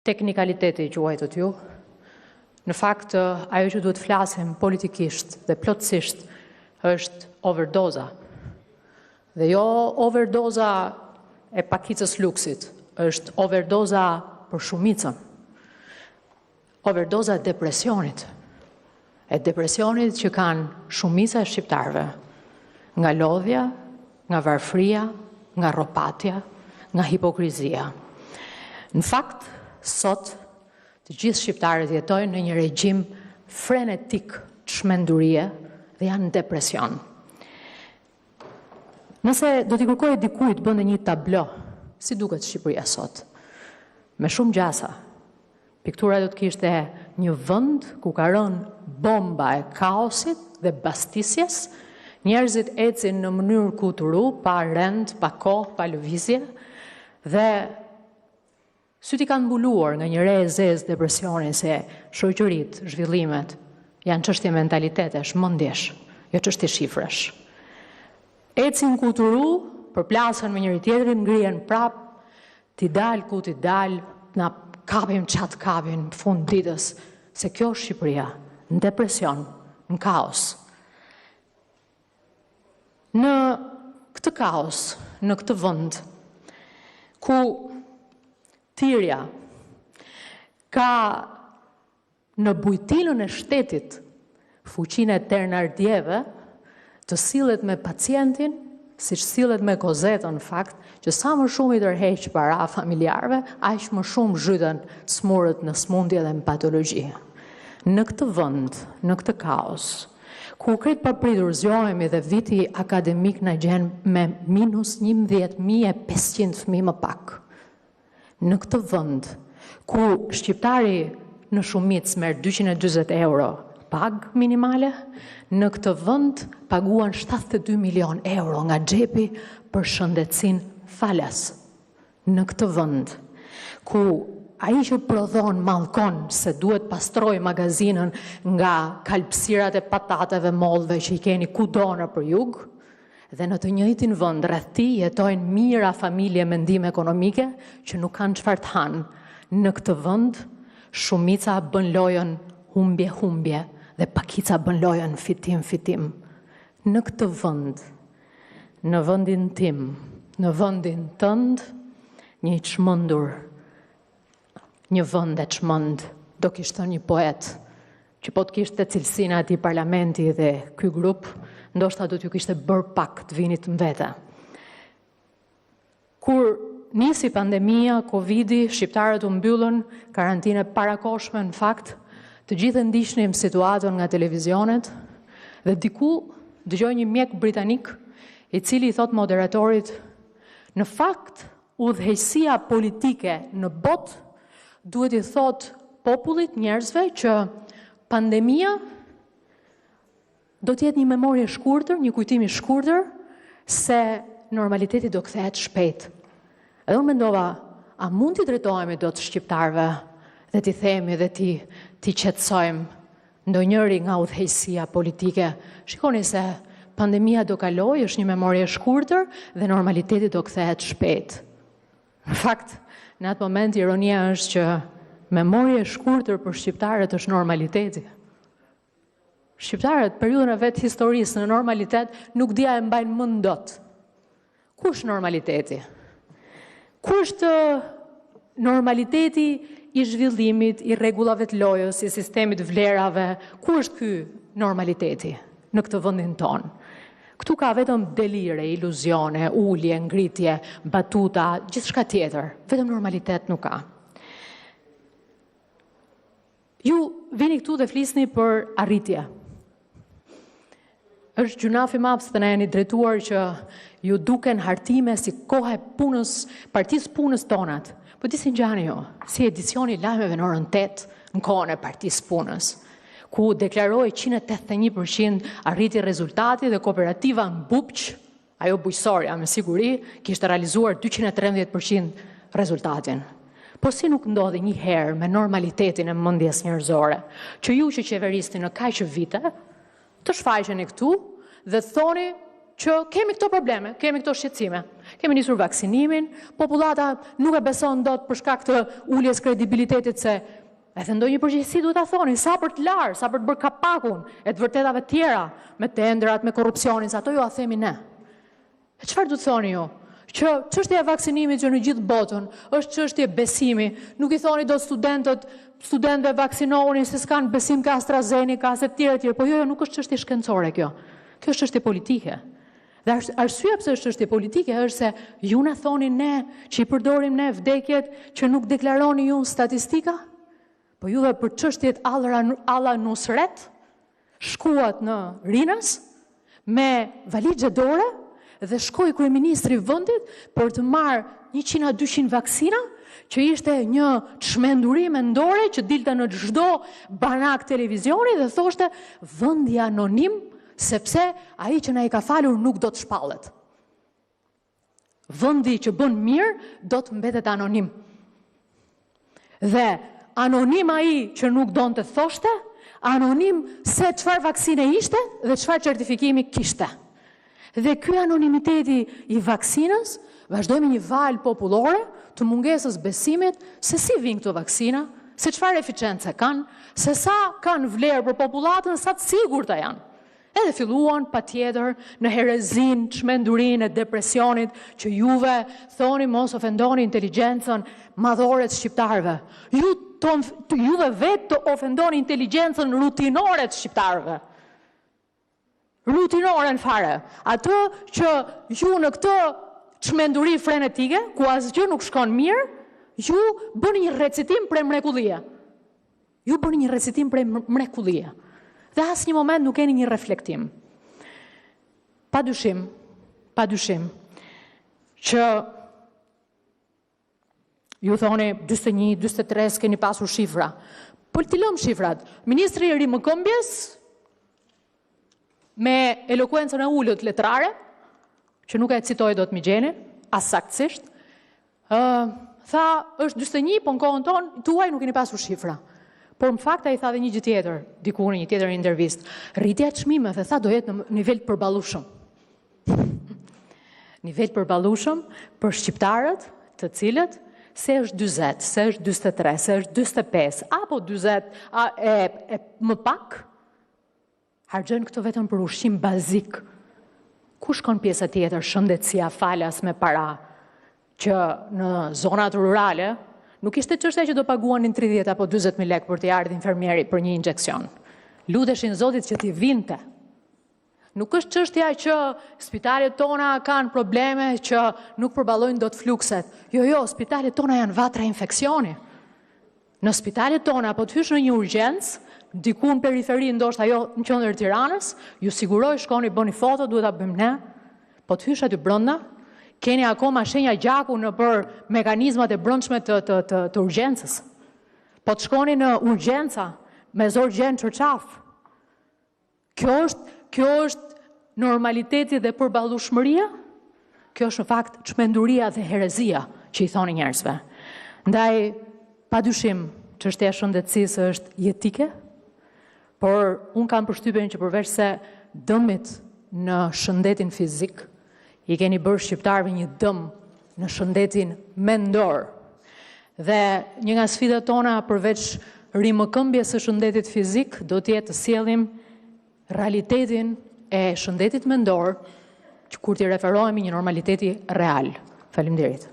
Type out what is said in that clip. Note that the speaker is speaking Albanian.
Teknikalitete i quajtët ju. Në fakt, ajo që duhet të flasim politikisht dhe plotësisht është overdoza. Dhe jo overdoza e pakicës luksit, është overdoza për shumicën. Overdoza e depresionit. E depresionit që kanë shumica e shqiptarëve nga lodhja, nga varfëria, nga rropatja, nga hipokrizia. Në fakt, sot të gjithë shqiptarët jetojnë në një regjim frenetik çmendurie dhe janë në depresion. Nëse do t'i kërkoje dikujt të bënte një tablo, si duket Shqipëria sot? Me shumë gjasa, piktura do të kishte një vend ku ka rënë bomba e kaosit dhe bastisjes, njerëzit ecin në mënyrë kuturu, pa rend, pa kohë, pa lëvizje dhe sytë i kanë mbuluar nga një re e zezë depresioni se shoqëritë, zhvillimet janë çështje mentalitetesh, mendjesh, jo çështje shifrash. Ecin kuturu, përplasen me njëri tjetrin, ngrihen prap, t'i dalë ku t'i dalë, na kapim ça të kapin në fund ditës, se kjo është Shqipëria, në depresion, në kaos. Në këtë kaos, në këtë vend, ku tirja ka në bujtinën e shtetit fuqinë e Ternardieve, të sillet me pacientin, siç sillet me Kozetën në fakt, që sa më shumë i tërheq para familjarëve, aq më shumë zhyten smurët në smundje dhe në patologji. Në këtë vend, në këtë kaos, ku krejt papritur zgjohemi dhe viti akademik na gjen me minus 11.500 fëmijë më pak. Në këtë vend, ku shqiptari në shumicë merr 240 euro pagë minimale, në këtë vend paguan 72 milion euro nga xhepi për shëndetësinë falas. Në këtë vend, ku ai që prodhon mallkon se duhet pastrojë magazinën nga kalbësirat e patateve, mollëve që i keni kudo nëpër jug, dhe në të njëjtin vend rreth tij jetojnë mijëra familje me ndihmë ekonomike që nuk kanë çfarë të hanë. Në këtë vend shumica bën lojën humbje humbje dhe pakica bën lojën fitim fitim. Në këtë vend, në vendin tim, në vendin tënd, një i çmendur, një vend e çmend, do kish thënë një poet, që po të kishte cilësinë e atij parlamenti dhe ky grup, ndoshta do t'ju kishte bërë pak të vinit në vete. Kur nisi pandemia, Covidi, shqiptarët u mbyllën, karantinë e parakohshme në fakt, të gjithë e ndiqnim situatën nga televizionet dhe diku dëgjoj një mjek britanik i cili i thotë moderatorit, në fakt udhëheqësia politike në botë duhet i thotë popullit, njerëzve që pandemia do të jetë një memorie e shkurtër, një kujtim i shkurtër se normaliteti do kthehet shpejt. Edhe unë mendova, a mund t'i drejtohemi dot shqiptarëve dhe t'i themi dhe t'i t'i qetësojmë ndonjëri nga udhëheqësia politike. Shikoni se pandemia do kalojë, është një memorie e shkurtër dhe normaliteti do kthehet shpejt. Në fakt, në atë moment ironia është që memorie e shkurtër për shqiptarët është normaliteti. Shqiptarët periudhën e vet historisë në normalitet nuk di a e mbajnë mend dot. Ku është normaliteti? Ku është normaliteti i zhvillimit, i rregullave të lojës, i sistemit të vlerave? Ku është ky normaliteti në këtë vendin tonë? Këtu ka vetëm delire, iluzione, ulje, ngritje, batuta, gjithçka tjetër. Vetëm normalitet nuk ka. Ju vini këtu dhe flisni për arritje. Është gjynah i madh se na jeni drejtuar që ju duken hartime si koha e punës, partisë punës tonat. Po di si ngjani ju, si edicioni i lajmeve në orën 8 në kohën e partisë punës, ku deklaroi 181% arriti rezultati dhe kooperativa në Bubq, ajo bujqësorja me siguri, kishte realizuar 213% rezultatin. Po si nuk ndodhi një herë me normalitetin e mendjes njerëzore, që ju që qeverisni në kaq vite, të shfaqeni këtu dhe të thoni. që kemi këto probleme, kemi këto shqetësime. Kemi nisur vaksinimin, popullata nuk e beson dot për shkak të uljes kredibilitetit se edhe ndonjë përgjegjësi duhet ta thoni, sa për të larë, sa për të bërë kapakun e të vërtetave të tjera, me tenderat, me korrupsionin, se ato jua themi ne. E çfarë do të thoni ju? Që çështja e vaksinimit që në gjithë botën është çështje besimi, nuk i thoni dot studentët, studentëve vaksinohuni se s'kan besim ke AstraZeneca, se të tjerë e tjerë, po jo, jo, nuk është çështje shkencore kjo. Kjo është çështje politike. Dhe arsyeja pse është çështje politike është se ju na thoni ne që i përdorim ne vdekjet që nuk deklaroni ju në statistika, po juve për çështjet alla Nusret shkuat në Rinas me valixhe dore dhe shkoi kryeministri i vendit për të marrë 100 a 200 vaksina, që ishte një çmenduri mendore që dilte në çdo banak televizioni dhe thoshte vendi anonim sepse ai që na i ka falur nuk do të shpallet. Vendi që bën mirë do të mbetet anonim. Dhe anonim ai që nuk donte të thoshte, anonim se çfarë vaksine ishte dhe çfarë certifikimi kishte. Dhe ky anonimiteti i vaksinës vazhdoi me një valë popullore të mungesës besimit se si vijnë këto vaksina, se çfarë eficiencë kanë, se sa kanë vlerë për popullatën, sa të sigurta janë. Edhe filluan patjetër në herezinë, çmendurinë e depresionit që juve thoni mos ofendoni inteligjencën madhore të shqiptarëve. Ju juve vetë të ofendoni inteligjencën rutinore të shqiptarëve. Rutinoren fare. Atë që ju në këtë çmenduri frenetike, ku asgjë nuk shkon mirë, ju bëni një recitim prej mrekullie. Ju bëni një recitim prej mrekullie. Dhe asnjë moment nuk keni një reflektim. Pa dyshim, pa dyshim, që ju thoni 41, 43, s'keni pasur shifra. Po t'i lëmë shifrat. Ministri i Rimëkëmbjes, me elokuencën e ulët letrare, që nuk e citoi dot Migjenin, as saktësisht, ë tha është 41, po në kohën tonë tuaj nuk keni pasur shifra. Por në fakt ai tha edhe një gjë tjetër, diku në një tjetër intervistë. Rritja e çmimeve tha do jetë në nivel të përballueshëm. Nivel të përballueshëm për shqiptarët, të cilët se është 40, se është 43, se është 45 apo 40 a, e, e më pak, harxhojnë këto vetëm për ushqim bazik. Ku shkon pjesa tjetër, shëndetësia falas me para, që në zonat rurale nuk ishte çështja që do paguanin 30 apo 40 mijë lekë për t'i ardhur infermieri për një injeksion. Luteshin Zotit që t'i vinte. Nuk është çështja që spitalet tona kanë probleme që nuk përballojnë dot flukset. Jo, jo, spitalet tona janë vatra infeksioni. Në spitalet tona, po të hysh në një urgjencë, diku në periferi, ndoshta jo në qendër të Tiranës, ju siguroj shkoni bëni foto, duhet ta bëjmë ne. Po të hysh aty brenda, keni akoma shenja gjaku nëpër mekanizmat e brendshme të të të, të urgjencës. Po të shkoni në urgjenca, me zor gjen çarçaf. Kjo është, kjo është normaliteti dhe përballueshmëria? Kjo është në fakt çmenduria dhe herezia që i thoni njerëzve. Ndaj, pa dyshim, çështja e shëndetësisë është jetike, por unë kam përshtypjen që përveç se dëmit në shëndetin fizik, i keni bërë shqiptarëve një dëm në shëndetin mendor. Dhe një nga sfidat tona përveç rimëkëmbjes së shëndetit fizik do të jetë të sjellim realitetin e shëndetit mendor që kur t'i referohemi një normaliteti real. Faleminderit.